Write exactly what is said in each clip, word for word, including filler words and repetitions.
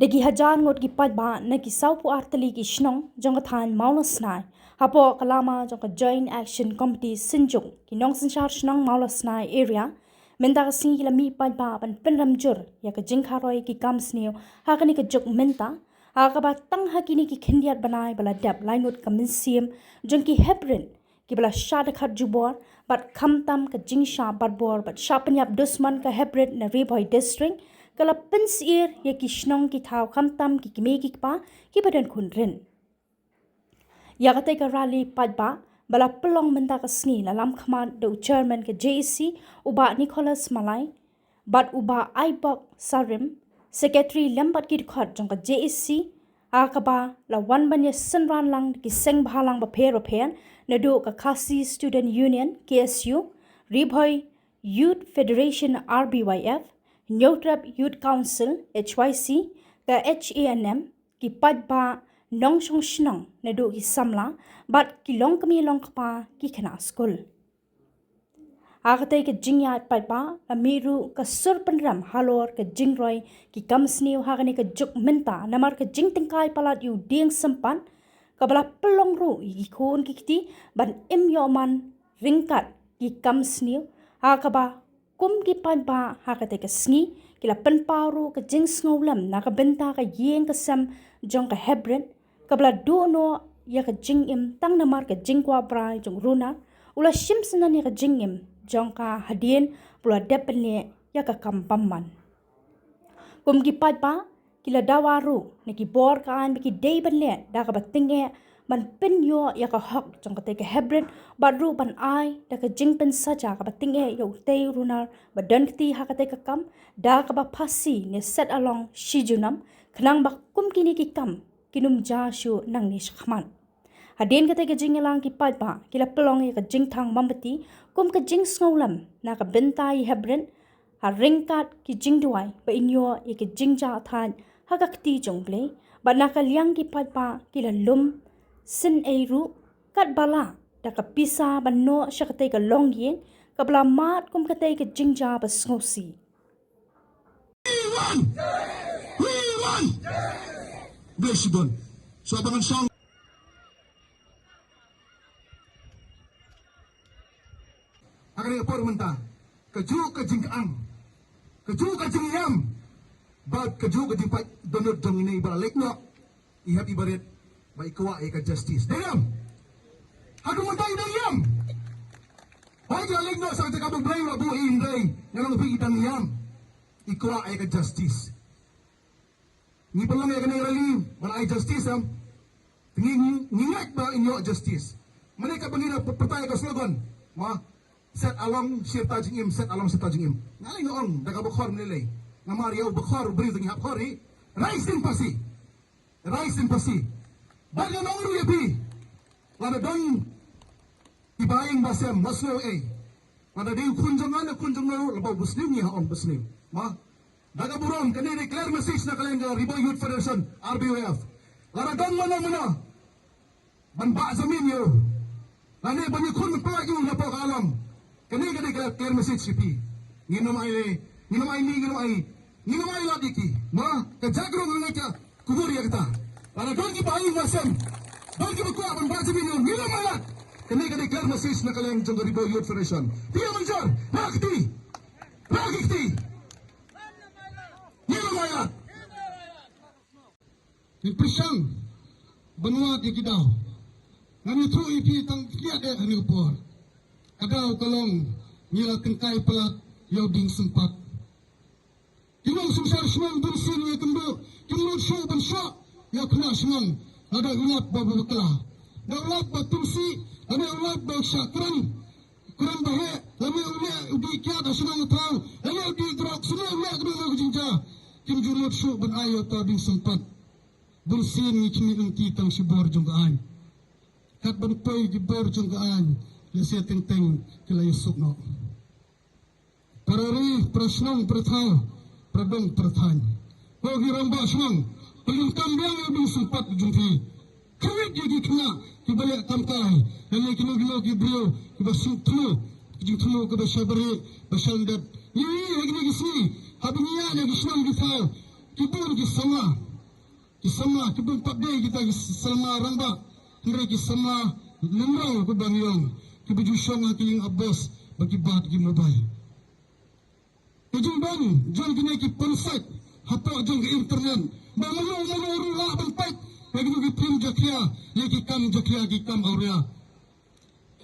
Ki hajar ngut ki paidbah na ki sawphew ar tylli ki shnong jong ka thaiñ Mawlasnai, hapoh ka lama jong ka Joint Action Committee Synjuk ki nongsynshar shnong Mawlasnai area, mynta ka sngi ki la mih paidbah ban pynrem jur ïa ka jingkharoi ki kam sniew ha kane ka juk mynta, ha kaba tang ha kine ki khyndiat bnai ba la dep lai ngut ka mynsiem jong ki heprit kiba la shah dkhot jubor, bad khamtam ka jingshah batbor bad shah pynïap dusmon ka heprit na Ri Bhoi District ka la pynsyier ïa ki shnong ki thaw khamtam ki kmie ki kpa kiba don khun rit. Ïa katei ka rally paidbah ba la pynlong mynta ka sngi la lam khmat da u Chairman ka J A C, u Bah Nicholas Malai, bad u Bah Aibok Sarim, Secretary lem bad ki dkhot jong ka J A C, ha kaba la wan ban ïa synran lang da ki seng bhalang bapher bapher, naduh ka Khasi Student Union, K S U, Ri Bhoi Youth Federation, R B Y F, Hynñiewtrep Youth Council, H Y C, ka H A N M, ki paidbah nongshong shnong naduh ki samla bad ki longkmie longkpa, ki khynnah skul. Ha katei ka jingïaid paidbah la mih ruh ka sur pynrem halor ka jingroi ki kam sniew ha kane ka juk mynta namar ka jingtyngkai palat ïa u dieng sympat kaba la pynlong ruh ïa ki khun ki kti ban im ïoh man ryngkat ki kam sniew, ha kaba kum ki paidbah ha katei ka sngi ki la pynpaw ruh ka jingsngewlem na ka bynta ka ïing ka sem jong ka heprit kaba la duh noh ïa ka jingim tang namar ka jingkwah brai jong u runar u la shim syndon ïa ka jingim jong ka hadien ba u la dep ban leh ïa ka kam bymman. Kum ki paidbah ki la dawa ruh na ki bor ka aiñ ba ki dei ban leh da kaba tyngeh ban pynïoh ïa ka hok jong katei ka heprit bad ruh ban ai da ka jingpynsaja kaba tyngeh ïa utei u runar ba don kti ha katei ka kam da kaba phasi ne set along shi junom, khnang ba kum kine ki kam kin ym jia shuh nangne shakhmat. Hadien katei ka jingïalang ki paidbah ki la pynlong ïa ka jingthang mombati kum ka jingsngewlem na ka bynta i heprit, ha ryngkat ki jingduwai ba in ïoh ïa ka jingjahthait ha ka kti jong U Blei, bad na ka liang ki paidbah ki la lum synei ruh katba lah da ka pisa ban noh sha katei ka longïing kaba la mad kum katei ka jingjia ba sngewsih. We want! We want! Bless you, Don. So, abang song. Akan ïa por mynta. Kajuh ka jingkang. Kajuh ka jingïam. Bad kajuh ka jingpait dohnud jong ine i ba la leit noh. I hep i barit ba i kwah ïa ka justice. Dei ïam. Haduh mynta i dang ïam. Hoi, ïa leit noh sa ka jaka ba U Blei u la buh ïa i, hynrei nga ong ïa phi, i dang ïam. I kwah ïa ka justice. Ngi pynlong ïa kane ka rally ban ai justice, em. Ngi, ngi, ngi ngeit ba in ïoh justice. Mynne katba ngi da pyrta ïa ka slogan, ma, set along shirta jingim, set along shirta jingim. Nga lei nga ong da ka bakhor mynne lei. Namar ïa u bakhor u briew te ngi hap khor hi. Rise in Pasi. Rise in Pasi. Bad ngan ong ruh ïa phi, lada don kiba ïeng ba sem, wat sngew ei. Lada dei u khun jong nga ne khun jong nga ruh, lada ba u ba sniew, ngi hap ong ba sniew. Ma, da ka burom, kane dei clear message na ka liang ka Ri Bhoi Youth Federation, R B Y F. Lada don mano mano ban bah jamin ïa u, lane ban ïakhun pyllait ïa u napoh ka alam, kane ka dei ka clear message ïa phi. Ngin ym ai, ngin ym ai ni, ngin ym ai, ngin ym ai lad ïa ki. Ma, ka jakhlia nga ngeit ka kubur ïa kata. Lada don kiba ïeng ba sem, don kiba kwah ban bah jamin ïa u, ngin ym ai lad. Kane ka dei ka clear message na ka liang jong ka Ri Bhoi Youth Federation. Phi ïa mynjur, rah kti. Rah ki kti. Ngin ym ai lad. Ngi pyrshang ban wad ïa ki daw. Ngan ïathuh ïa phi tang khyndiat eh ha kane ka por. Ka daw ka long ngi la tyngkai palat ïa u dieng sympat. Ki nongsynshar shnong bun sien ngi kynduh kim nud shuh ban shoh ïa u khynnah shnong lada u lap ba bakla. Da u lap ba tumsih, lada u lap ba shah kren. Kren ba heh, lane u leh u dih kiad ha shnong ha thaw, lane u dih drok, shuh leh u leh kano kano ka jingjia. Kim ju nud shuh ban ai ïa uta u dieng sympat. Bun sien ngi khmih lynti tang shi bor jong ka aiñ. Kat ban poi ki bor jong ka aiñ, lehse teng teng ki la ïasuk noh. Para ri, para shnong, para thaw, para dong, para thaiñ. Ko ki rangbah shnong, pyndonkam biang ïa u dieng sympat jong phi. Khmih ïa ki khynnah kiba leh kam kai, lane kino kino ki briew kiba sngewthmu ki jingthmu kiba shah barieh ba shah lyndet. Ngi ïohi ha kine ki sngi haba ngi ïaid ha ki shnong ki thaw, ki bun ki samla Ki samla ki bym pat dei kita ki samla rangbah, hynrei ki samla lynrau kiba ngi ong, kiba ju shong ha ki ïing apbos bad ki bat ki mobile. Ka jingban jong kine ki ponsait hapoh jong ka internet ba mano mano ruh lah ban peit ïa kito ki phim jakhlia, ïa ki kam jakhlia, ki kam awria.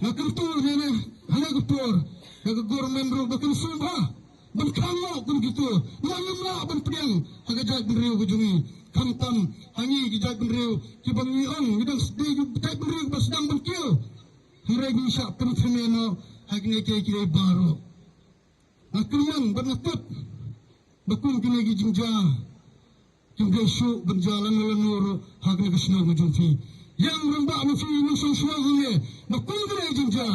Nga kyntu ïa kane, ha kane ka por ïa ka government ruh ba kin sngewbha ban khang noh kum kito, ba ngim lah ban pdiang ha ka jaitbynriew ka jong ngi. Khamtam ha ngi ki jaitbynriew kiba ngi ong ngi dang dei ki jaitbynriew ba sdang ban kiew, hynrei ngi shah pynthymmai noh ha kine kiei kiei baroh. Nga kyrmen bad nga tip ba kum kine ki jingjia kim dei shuh ban jia lano lano ruh ha kane ka shnong ka jong phi. Ïa rangbah ma phi, nongshong shnong hangne, ba kum kine ki jingjia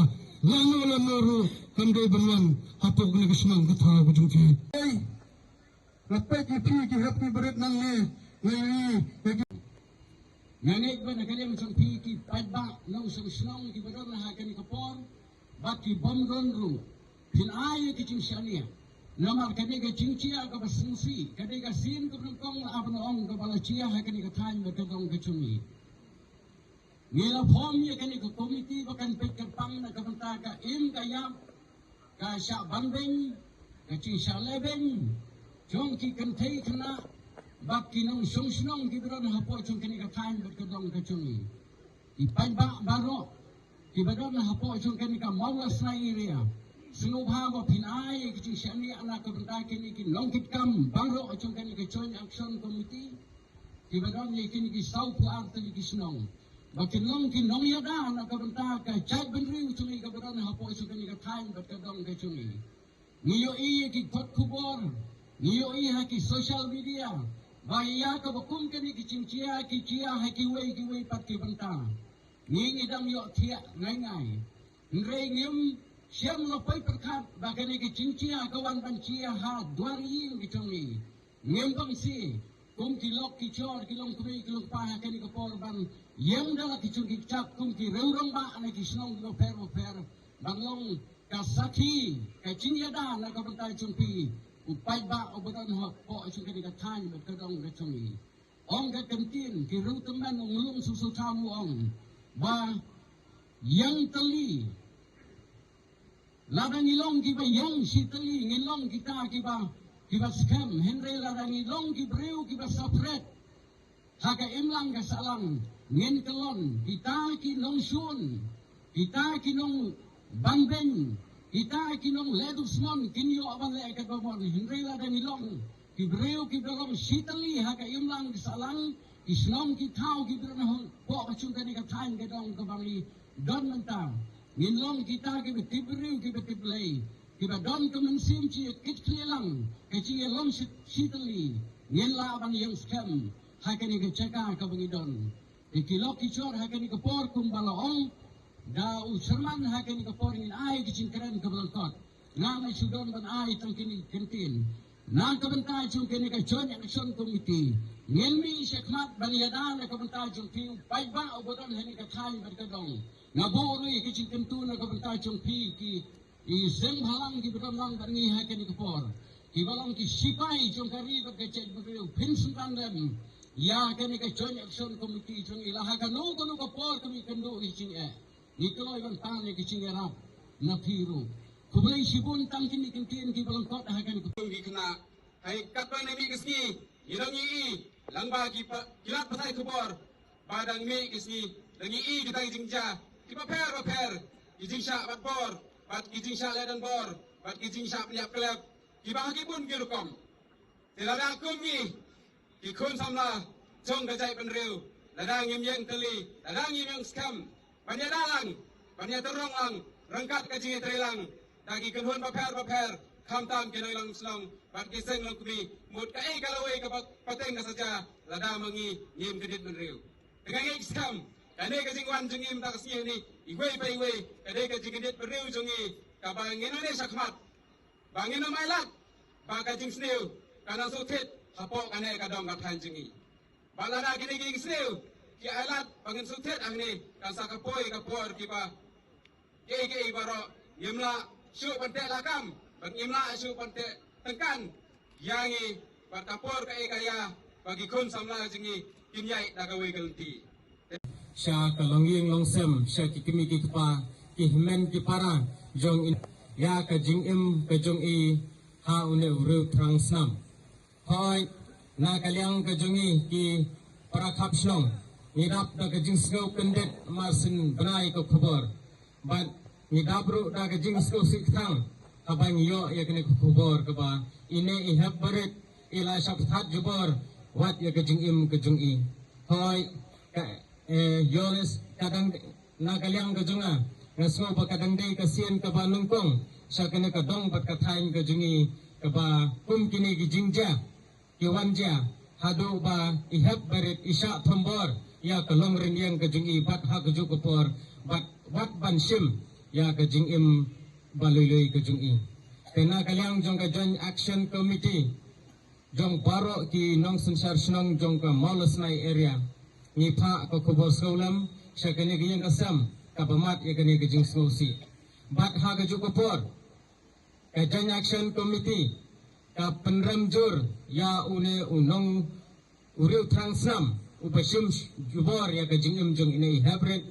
lano lano ruh kam dei ban wan hapoh kane ka shnong ka thaw ka jong phi. Ei, nga peit ïa phi ki hep ki barit nangne, nga ïohi ïa ki Nga ngeit ba na ka liang jong phi ki paidbah nongshong shnong kiba don ha kane ka por bad ki bym don ruh, phin ai ïa ki jingshaniah. Namar kane ka jingjia kaba sngewsih ka dei ka sien kaba nyngkong la ap ban ong kaba la jia ha kane ka thaiñ bad ka dong ka jong ngi. Ngi la form ïa kane ka komiti ba kan peit kyrpang na ka bynta ka im ka ïap, ka shah banbeiñ, ka jingshah lehbeiñ jong ki kynthei khynnah bad ki nongshong shnong kiba don hapoh jong kane ka thaiñ bad ka dong ka jong ngi. Ki paidbah baroh kiba don hapoh jong kane ka Mawlasnai area, sngewbha ba phin ai ki jingshaniah na ka bynta kine ki nongkitkam baroh jong kane ka Joint Action Committee. Kiba don ïa kine ki sawphew ar tylli ki shnong ba kin long ki nongïada na ka bynta ka jaitbynriew jong ngi kaba don hapoh jong kane ka thaiñ bad ka dong ka jong ngi. Ngi ïohi ïa ki kot khubor, ngi ïohi ha ki social media ba ïa kaba kum kane ki jingjia ki jia ha kiwei kiwei pat ki bynta. Ngi ngi dang ïohthiah ngai ngai. Hynrei ngim shym la poi pyrkhat ba kane ka jingjia ka wan ban jia ha dwar ïing ka jong ngi. Ngim pang sih kum ki lok ki jor, ki longkmie ki longkpa ha kane ka por ban ïeng da la ki jong ki kjat kum ki riew rangbah na ki shnong bapher bapher ban long ka sakhi ka jingïada na ka bynta jong phi u paidbah uba don hapoh jong kane ka thaiñ bad ka dong ka jong ngi. Ong ka ktien ki riew tymmen, ong lung su su tham, ong ba ïeng tylli. Lada ngi long kiba ïeng shi tylli, ngin long kita kiba, kiba skhem. Hynrei lada ngi long ki briew kiba separate ha ka imlang ka sahlang, ngin kyllon. Kita ki nongshun, kita ki nongbanbeiñ, kita ki nongleh dusmon kin ïoh ban leh katba mon. Hynrei lada ngi long ki briew kiba long shi tylli ha ka imlang ka sahlang, ki shnong ki thaw kiba don hapoh ka jong kane ka thaiñ ka dong kaba ngi don mynta, ngin long kita kiba tip briew kiba tip Blei, kiba don ka mynsiem jingïakitkhlieh lang, ka jingïalong shi, shi tylli, ngin lah ban ïeng skhem ha kane ka jaka kaba ngi don. Te ki lok ki jor ha kane ka por kumba la ong da u chairman, ha kane ka por ngin ai ka jingkren kaba lyngkot. Nga nga shu don ban ai tang kine ki kyntien na ka bynta jong kane ka Joint Action Committee. Ngin mih shakhmat ban ïada na ka bynta jong phi u paidbah uba don ha kane ka thaiñ bad ka dong. Nga buh ruh ïa ka jingkyntu na ka bynta jong phi ki, ki seng bhalang kiba don lang bad ngi ha kane ka por, kiba long ki sipai jong ka ri bad ka jaitbynriew. Phin synran lem ïa kane ka Joint Action Committee jong ngi la ha kano kano ka por ka mih kynduh ki jingeh. Ngi kloi ban pan ïa ka jingïarap na phi ruh. Khublei shibun tang kine ki kyntien kiba lyngkot ha kane ka por. Ki khynnah, hai katba ne mih ka sngi ngi dang ïohi lang ba ki pa, ki lad pathai khubor ba dang mih ka sngi dang ïohi kita ki jingjia kiba pher ba pher, ki jingshah bat bor bad ki jingshah leh donbor bad ki jingshah pynïap klep kiba ha ki bun ki rukom. Te lada kum ngi ki khun samla jong ka jaitbynriew, lada ngim ïeng tylli, lada ngim ïeng skhem ban ïada lang, ban ïatrong lang ryngkat ka jingïatreilang da ki kynhun bapher bapher, khamtam ki nongïalam shnong bad ki seng longkmie, mut kaei ka lawei kaba pateng ka saja lada ma ngi ngim kyndit bynriew. Te nga ngeit skhem kane ka jingwan jong ngi mynta ka sngi hangne iwei pa iwei ka dei ka jingkyndit bynriew jong ngi kaba ngin ïeng shakhmat. Ba ngin ym ailad ba ka jingsniew kan nang sngewthied hapoh kane ka dong ka thaiñ jong ngi. Ba lada kine ki jingsniew ki ailad ba ngin sngewthied hangne, kan sa ka poi ka por kiba kiei kiei baroh ngim lah shuh ban teh lakam bad ngim lah shuh ban teh tyngkan ïa ngi bad ka por kaei kaei ba ki khun samla jong ngi Kin ïaid da kawei ka lynti. Sha ka longïing longsem, sha ki kmie ki kpa, ki hynmen ki para jong i, ïa ka jingim ka jong i ha une u riew thrang snam. Hooid, na ka liang ka jong i ki para khap shnong, ngi dap da ka jingsngew kyndit marsien bnai ka khubor. Bad ngi dap ruh da ka jingsngewsih kthang haba ngi ïoh ïa kane ka khubor kaba ine i hep barit i la shah pynthad jubor wat ïa ka jingim ka jong i. Hooid, ka, eh, Yolis, ka dang, na ka liang ka jong nga, nga sngew ba ka dang dei ka sien kaba nyngkong sha kane ka dong bad ka thaiñ ka jong i kaba kum kine ki jingjia ki wan jia, haduh ba i hep barit i shah thombor ïa ka longrynïeng ka jong i bad ha kajuh ka por bad wat ban shim ïa ka jingim ba lui lui ka jong i. Te na ka liang jong ka Joint Action Committee jong baroh ki nongsynshar shnong jong ka Mawlasnai area, ngi phah ka khubor sngewlem sha kane ka ïing ka sem kaba mad ïa kane ka jingsngewsih. Bad ha kajuh ka por ka Joint Action Committee ka pynrem jur ïa une u nong u riew thrang snam uba shim jubor ïa ka jingim jong ine i hep barit.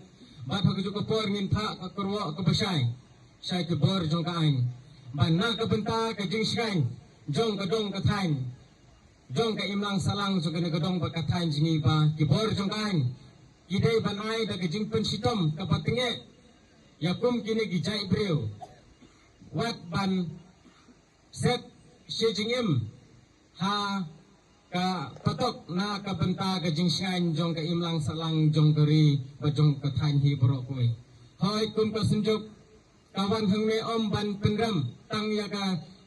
Bad ha kajuh ka por ngin phah ka kyrwoh kaba shai sha ki bor jong ka aiñ, ba na ka bynta ka jingshngaiñ jong ka dong ka thaiñ, jong ka imlang sahlang jong kane ka dong bad ka thaiñ jong ngi, ba ki bor jong ka aiñ ki dei ban ai da ka jingpynshitom kaba tyngeh ïa kum kine ki jait briew. Wat ban set shi jingim ha ka patok na ka bynta ka jingshngaiñ jong ka imlang sahlang jong ka ri bad jong ka thaiñ hi baroh kawei. Hooid, kum ka Synjuk ka wan hangne ym ban pynrem tang ïa ka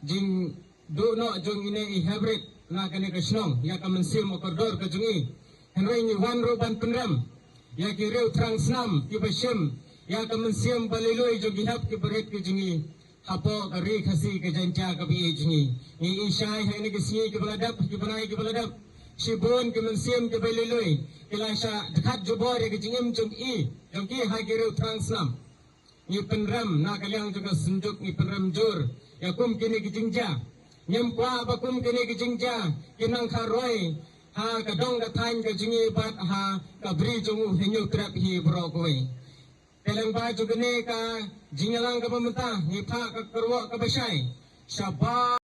jingduh noh jong ine i hep barit na kane ka shnong, ïa ka mynsiem kordor ka jong i, hynrei ngi wan ruh ban pynrem ïa ki riew thrang snam kiba shim ïa ka mynsiem ba lui lui jong ki hep ki barit ki jong i hapoh ka ri Khasi ka Jaintia kaba ïeit jong ngi. Ngi i shai ha kine ki sngi kiba la dep, ki bnai kiba la dep, shibun ki mynsiem kiba lui lui ki la shah dkhot jubor ïa ka jingim jong i, jong ki ha ki riew thrang snam. Ngi pynrem na ka liang jong ka Synjuk, ngi pynrem jur ïa kum kine ki jingjia. Ngim kwah ba kum kine ki jingjia ki nang kha roi ha ka dong ka thaiñ ka jong ngi bad ha ka bri jong u Hynñiewtrep hi baroh kawei. Te lyngba jong kane ka jingïalang kaba mynta ngi phah ka kyrwoh kaba shai sha ba